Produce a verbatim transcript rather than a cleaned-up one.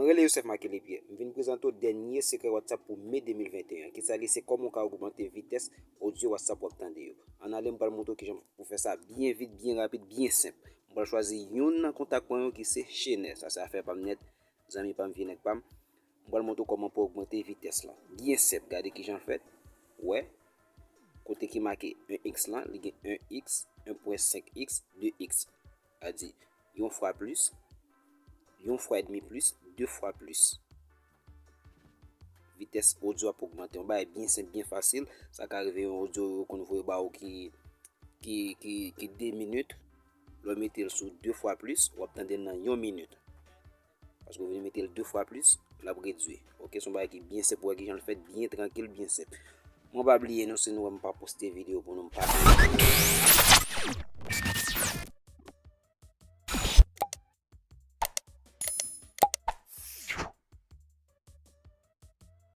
Rele Youssef Makelly Pierre. M vin prezante w dènye sekrè WhatsApp pou me de mil venteyen an. Kisa li se, kòman w ka ogmante vitès odyo WhatsApp w ap tande yo. Ann ale, m pral montre w kijan pou fè sa byen vit, byen rapid, byen senp. M pral chwazi youn nan kontak mwen yo ki se Chenè. Sa se afè pa m nèt, zanmi pa m, vye nèg pa m. M pral montre w kòman pou ogmante vitès lan. Byen senp, gade kijan l fèt. Ou wè, kote ki make en x lan, li gen en x, en pwen senk x, de x. Sa di, yon fwa plis, yon fwa edmi plis, de fwa plis. Vitès odyo ap ogmante. Yon bagay byen senp, byen fasil. Sa ka rive yon odyo yo konn voye ba ou ki, ki, ki, ki de minit. Lè w mete l sou de fwa plis, w ap tande l nan yon minit. Paske w vin mete l de fwa plis, l ap redui. Ok, se yon bagay ki byen senp, ou wè kijan l fèt, byen trankil, byen senp. Mwen pa bliye nou, si nou wè m pa poste videyo pou nou, m pa